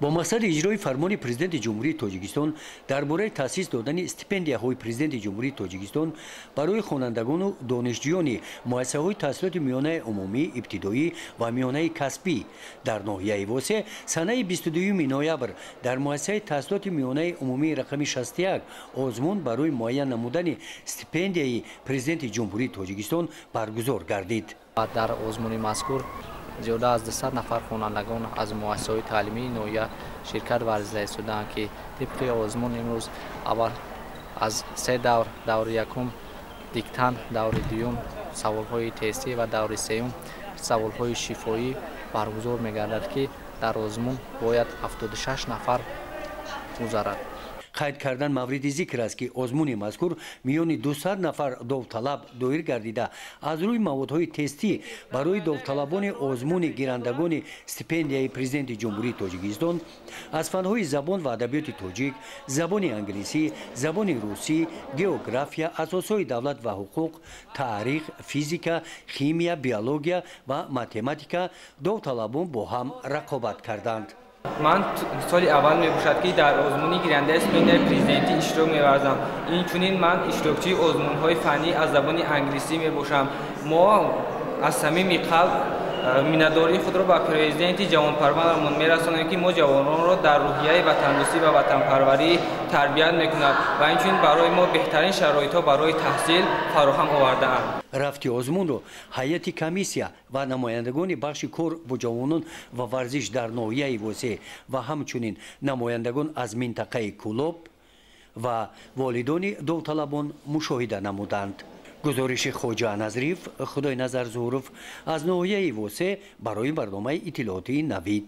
Бо мақсади иҷрои фармони Президенти Ҷумҳурии Тоҷикистон дар бораи таъсис додани стипендияҳои Президенти Ҷумҳурии Тоҷикистон барои хонандагону донишҷӯёни муассисаҳои таҳсилоти миёнаи умумӣ, ибтидоӣ ва миёнаи касбӣ дар ноҳияи Восе, санаи 22 ноябр дар муассисаи таҳсилоти миёнаи умумии рақами 61 озмун барои муайян намудани стипендияи Президенти Ҷумҳурии Тоҷикистон баргузор гардид. Дар озмуни мазкур зиёда аз 200 нафар хонандагон аз муассисаҳои таълимии ноҳия ширкат варзида истодаанд, ки тибқи озмун имрӯз аввал аз се давр: даври якум диктант, даври дуюм саволҳои тестӣ ва даври сеюм саволҳои шифоӣ баргузор мегардад, ки дар озмун бояд 76 нафар гузарад. Қайд кардан мавриди зикр аст, ки озмуни мазкур миёни 200 нафар довталаб доир гардида, аз рӯи маводҳои тестӣ барои довталабони озмуни гирандагони стипендияи Президенти Ҷумҳурии Тоҷикистон аз фанҳои забон ва адабиёти тоҷик, забони англисӣ, забони русӣ, география, асосҳои давлат ва ҳуқуқ, таърих, физика, химия, биология ва математика довталабон бо ҳам рақобат карданд. Ман соли аввал мебошад, ки дар озмуни гирандаи стипендияи президентӣ иштирок меварзам. Инчунин ман иштирокчии озмунҳои фаннӣ аз забони англисӣ мебошам. Мо аз самими қалб миннатдории худро ба президенти ҷавонпарварамон мерасонем, ки мо ҷавононро дар рӯҳияи ватандӯстӣ ва ватанпарварӣ тарбият мекунад ва инчунин барои мо беҳтарин шароитҳо барои таҳсил фароҳам овардаанд. Рафти озмунро ҳайати комиссия ва намояндагони бахши кор бо ҷавонон ва варзиш дар ноҳияи Восе ва ҳамчунин намояндагон аз минтақаи Кӯлоб ва волидони довталабон мушоҳида намуданд. Гузориши Хоҷа Назриев, Худойназар Зуҳуров аз ноҳияи Восе барои барномаи иттилоотии «Навид».